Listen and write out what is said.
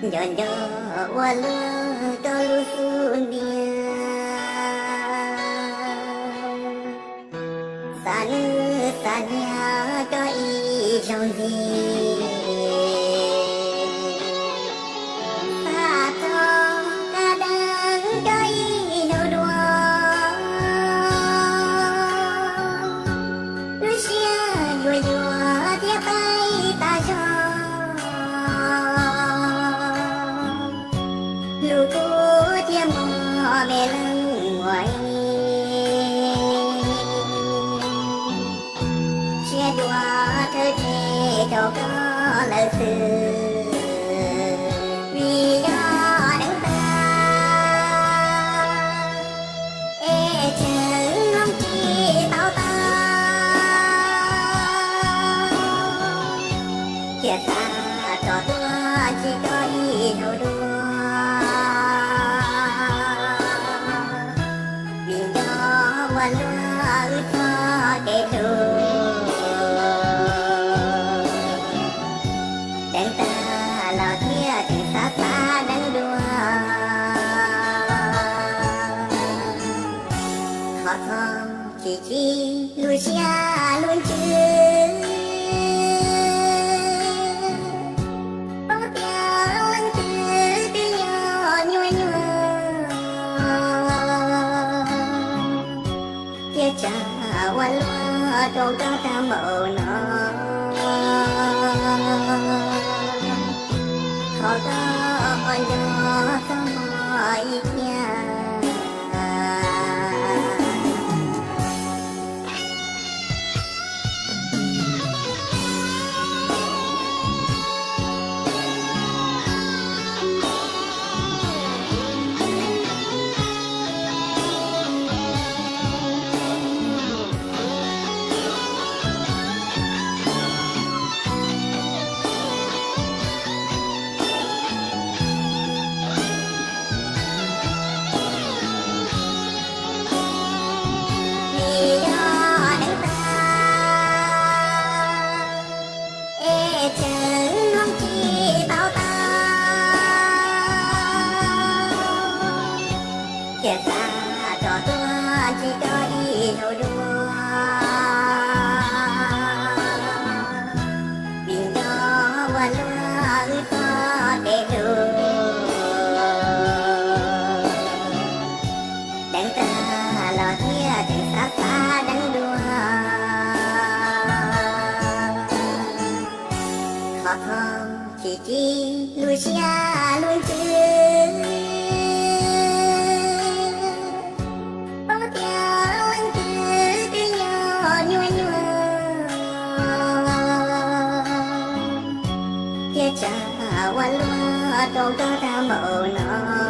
nco nco ua luaj rau lub xub ntiag. Xav nwj xav nyiav rau ib zaug ntxiv, xav txog kab deev rau ib zaug dua. Lub siab yuav yuav thiab qaij tas zog, lub kub thiab mos me leej muam, siab dua thawj tseg rau koj lawm xwb. Vim yog deev tag es tseem hloov tsis tau tag, thiaj xav rov tuaj ntsib koj ib zaug dua. Vim nco ua luaj wb txoj kev hlub, deev tag los thiaj tseem xav xav deev dua. Qhov txog tsis tsim lub siab lub ntsws, paub tias leej twg twb yog nyuaj nyuaj, thiaj tsa ua luaj rau koj tag npaum no. Qhov koj nco txog hmo ib tiag. Vim yog deev tag es tseem hloov tsis tau tag, thiaj xav rov tuaj ntsib koj ib zaug dua. Vim nco ua luaj wb txoj kev hlub, deev tag los thiaj tseem xav xav deev dua. Qhov txog tsis tsim lub siab lub ntsws, paub tias leej twg twb yog nyuaj nyuaj, thiaj tsa ua luaj rau koj tag npaum no.